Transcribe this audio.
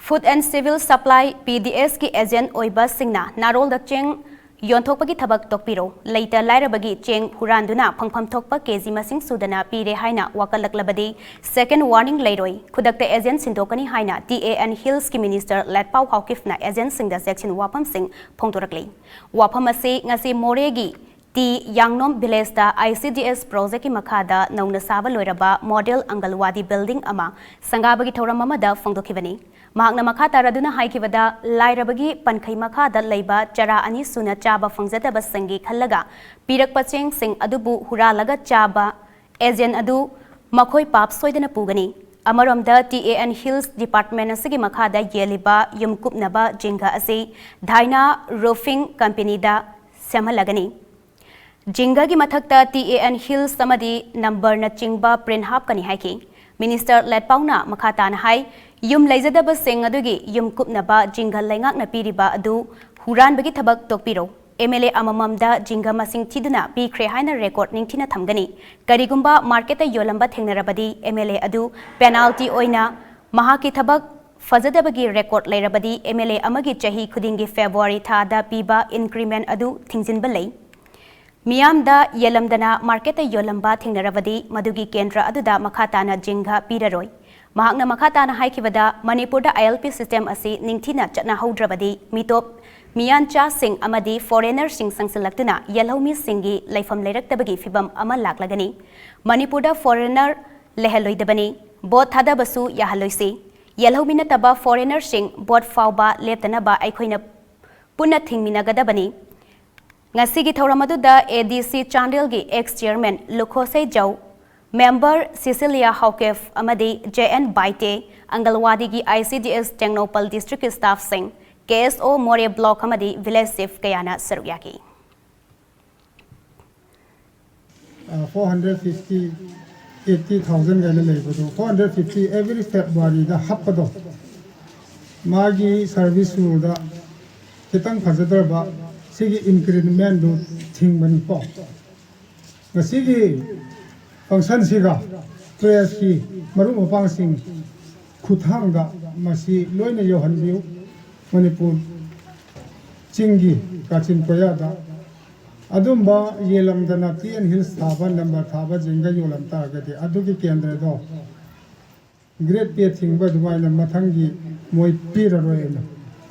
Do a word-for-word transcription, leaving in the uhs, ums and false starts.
Food and Civil Supply, P D S ꯀꯤ agent ꯑꯣꯏꯕꯁꯤꯡꯅ ꯅꯥꯔꯣꯜꯗ ꯆꯦꯡ ꯌꯣꯟꯊꯣꯛꯄꯒꯤ ꯊꯕꯛ ꯇꯣꯛꯄꯤꯔꯣ꯫ ꯂꯩꯇ ꯂꯥꯏꯔꯕꯒꯤ ꯆꯦꯡ ꯍꯨꯔꯥꯟꯗꯨꯅ ꯐꯪꯐꯝ ꯊꯣꯛꯄ ꯀꯦꯖꯤ ꯃꯁꯤꯡ ꯁꯨꯗꯅ ꯄꯤꯔꯦ ꯍꯥꯏꯅ ꯋꯥꯀꯠꯂꯛꯂꯕꯗꯤ second warning ꯂꯩꯔꯣꯏ꯫ ꯈꯨꯗꯛꯇ agent ꯁꯤꯟꯗꯣꯛꯀꯅꯤ ꯍꯥꯏꯅ T A N Hillsꯀꯤ minister ꯂꯦꯠꯄꯥꯎ ꯍꯥꯎꯀꯤꯞꯅ agentꯁꯤꯡꯗ ꯆꯦꯛꯁꯤꯟ ꯋꯥꯐꯝꯁꯤꯡ ꯐꯣꯡꯗꯣꯔꯛꯂꯤ꯫ ꯋꯥꯐꯝ ꯑꯁꯤ ꯉꯁꯤ ꯃꯣꯔꯦꯒꯤ ꯇꯤ ꯌꯥꯡꯅꯣꯝ villageꯇ I C D S projectꯀꯤ ꯃꯈꯥꯗ ꯅꯧꯅ ꯁꯥꯕ ꯂꯣꯏꯔꯕ model ꯑꯪꯒꯜꯋꯥꯗꯤ building ꯑꯃ ꯁꯪꯒꯥꯕꯒꯤ ꯊꯧꯔꯝ ꯑꯃꯗ ꯐꯣꯡꯗꯣꯛꯈꯤꯕꯅꯤ꯫ ꯃꯍꯥꯛꯅ ꯃꯈꯥ ꯇꯥꯔꯗꯨꯅ ꯍꯥꯏꯈꯤꯕꯗ, ꯂꯥꯏꯔꯕꯒꯤ ꯄꯟꯈꯩ ꯃꯈꯥꯗ ꯂꯩꯕ ꯆꯔꯥ ꯑꯅꯤ ꯁꯨꯅ ꯆꯥꯕ ꯐꯪꯖꯗꯕꯁꯤꯡꯒꯤ ꯈꯜꯂꯒ ꯄꯤꯔꯛꯄ ꯆꯦꯡꯁꯤꯡ ꯑꯗꯨꯕꯨ ꯍꯨꯔꯥꯜꯂꯒ ꯆꯥꯕ agent ꯑꯗꯨ ꯃꯈꯣꯏ ꯄꯥꯞ ꯁꯣꯏꯗꯅ ꯄꯨꯒꯅꯤ꯫ ꯑꯃꯔꯣꯝꯗ, T A N Hills department ꯑꯁꯤꯒꯤ ꯃꯈꯥꯗ ꯌꯦꯜꯂꯤꯕ ꯌꯨꯝ ꯀꯨꯞꯅꯕ ꯖꯤꯡꯒ ꯑꯁꯤ ꯙꯥꯏꯅꯥ Roofing companyꯗ ꯁꯦꯝꯍꯜꯂꯒꯅꯤ꯫ ꯖꯤꯡꯒꯒꯤ ꯃꯊꯛꯇ T A N Hills ꯑꯃꯗꯤ numberꯅꯆꯤꯡꯕ print ꯍꯥꯞꯀꯅꯤ ꯍꯥꯏꯈꯤ꯫ Minister ꯂꯦꯠꯄꯥꯎꯅ ꯃꯈꯥ ꯇꯥꯅ ꯍꯥꯏ, ꯌꯨꯝ ꯂꯩꯖꯗꯕꯁꯤꯡ ꯑꯗꯨꯒꯤ ꯌꯨꯝ ꯀꯨꯞꯅꯕ ꯖꯤꯡꯒ ꯂꯩꯉꯥꯛꯅ ꯄꯤꯔꯤꯕ ꯑꯗꯨ ꯍꯨꯔꯥꯟꯕꯒꯤ ꯊꯕꯛ ꯇꯣꯛꯄꯤꯔꯣ꯫ M L A ꯑꯃꯃꯝꯗ ꯖꯤꯡꯒ ꯃꯁꯤꯡ ꯊꯤꯗꯨꯅ ꯄꯤꯈ꯭ꯔꯦ ꯍꯥꯏꯅ record ꯅꯤꯡꯊꯤꯅ ꯊꯝꯒꯅꯤ꯫ ꯀꯔꯤꯒꯨꯝꯕ marketꯇ ꯌꯣꯜꯂꯝꯕ ꯊꯦꯡꯅꯔꯕꯗꯤ M L A ꯑꯗꯨ penalty ꯑꯣꯏꯅ ꯃꯍꯥꯛꯀꯤ ꯊꯕꯛ ꯐꯖꯗꯕꯒꯤ record ꯂꯩꯔꯕꯗꯤ M L A ꯑꯃꯒꯤ ꯆꯍꯤ ꯈꯨꯗꯤꯡꯒꯤ February ꯊꯥꯗ ꯄꯤꯕ increment ꯑꯗꯨ ꯊꯤꯡꯖꯤꯟꯕ ꯂꯩ꯫ ꯃꯤꯌꯥꯝꯗ ꯌꯦꯜꯂꯝꯗꯅ marketꯇ ꯌꯣꯜꯂꯝꯕ ꯊꯦꯡꯅꯔꯕꯗꯤ ꯃꯗꯨꯒꯤ ꯀꯦꯟꯗ꯭ꯔ ꯑꯗꯨꯗ ꯃꯈꯥ ꯇꯥꯅ ꯖꯤꯡꯒ ꯄꯤꯔꯔꯣꯏ꯫ ꯃꯍꯥꯛꯅ ꯃꯈꯥ ꯇꯥꯅ ꯍꯥꯏꯈꯤꯕꯗ, ꯃꯅꯤꯄꯨꯔꯗ I L P system ꯑꯁꯤ ꯅꯤꯡꯊꯤꯅ ꯆꯠꯅꯍꯧꯗ꯭ꯔꯕꯗꯤ ꯃꯤꯇꯣꯞ ꯃꯤꯌꯥꯟꯆꯥꯁꯤꯡ ꯑꯃꯗꯤ foreignerꯁꯤꯡ ꯆꯪꯁꯤꯜꯂꯛꯇꯨꯅ ꯌꯦꯜꯍꯧꯃꯤꯁꯤꯡꯒꯤ ꯂꯩꯐꯝ ꯂꯩꯔꯛꯇꯕꯒꯤ ꯐꯤꯚꯝ ꯑꯃ ꯂꯥꯛꯂꯒꯅꯤ꯫ ꯃꯅꯤꯄꯨꯔꯗ foreigner ꯂꯩꯍꯜꯂꯣꯏꯗꯕꯅꯤ꯫ Vote ꯊꯥꯗꯕꯁꯨ ꯌꯥꯍꯜꯂꯣꯏꯁꯤ꯫ ꯌꯦꯜꯍꯧꯃꯤ ꯅꯠꯇꯕ foreignerꯁꯤꯡ vote ꯐꯥꯎꯕ ꯂꯦꯞꯇꯅꯕ ꯑꯩꯈꯣꯏꯅ ꯄꯨꯟꯅ ꯊꯤꯡꯃꯤꯟꯅꯒꯗꯕꯅꯤ꯫ ꯉꯁꯤꯒꯤ ꯊꯧꯔꯝ ꯑꯗꯨꯗ A D C ꯆꯥꯟꯗꯦꯜꯒꯤ ex chairman ꯂꯨꯈꯣꯁꯩ ꯖꯧ, member Cecilia ꯍꯥꯎꯀꯦꯐ ꯑꯃꯗꯤ J N Baite, ꯑꯪꯒꯜꯋꯥꯗꯤꯒꯤ I C D S Tengnoupal district staffꯁꯤꯡ, K S O ꯃꯣꯔꯦ block ꯑꯃꯗꯤ village chief ꯀꯌꯥꯅ ꯁꯔꯨꯛ ꯌꯥꯈꯤ꯫ Four hundred fifty eighty thousand ꯀꯥꯏꯅ ꯂꯩꯕꯗꯣ, ꯐꯣꯔ ꯍꯟꯗ꯭ꯔꯦꯠ ꯐꯤꯐꯇꯤ every Februaryꯗ ꯍꯥꯞꯄꯗꯣ, ꯃꯥꯒꯤ service ruleꯗ ꯈꯤꯇꯪ ꯐꯖꯗ꯭ꯔꯕ ꯁꯤꯒꯤ incrementꯗꯨ ꯊꯤꯡꯕꯅꯤꯀꯣ꯫ ꯉꯁꯤꯒꯤ functionꯁꯤꯒ pressꯀꯤ ꯃꯔꯨꯞ ꯃꯄꯥꯡꯁꯤꯡ ꯈꯨꯠꯊꯥꯡꯗ ꯃꯁꯤ ꯂꯣꯏꯅ ꯌꯧꯍꯟꯕꯤꯌꯨ꯫ ꯃꯅꯤꯄꯨꯔ ꯆꯤꯡꯒꯤ ꯀꯥꯆꯤꯟ ꯀꯣꯌꯥꯗ ꯑꯗꯨꯝꯕ ꯌꯦꯜꯂꯝꯗꯅ ꯇꯤ ꯑꯦꯟ ꯍꯤꯜꯁ ꯊꯥꯕ, ꯅꯝꯕꯔ ꯊꯥꯕꯁꯤꯡꯒ ꯌꯣꯜꯂꯝ ꯇꯥꯔꯒꯗꯤ ꯑꯗꯨꯒꯤ ꯀꯦꯟꯗ꯭ꯔꯗꯣ ꯒ꯭ꯔꯦꯠ ꯄꯦ ꯊꯤꯡꯕ ꯑꯗꯨꯃꯥꯏꯅ ꯃꯊꯪꯒꯤ ꯃꯣꯏ ꯄꯤꯔꯔꯣꯏꯅ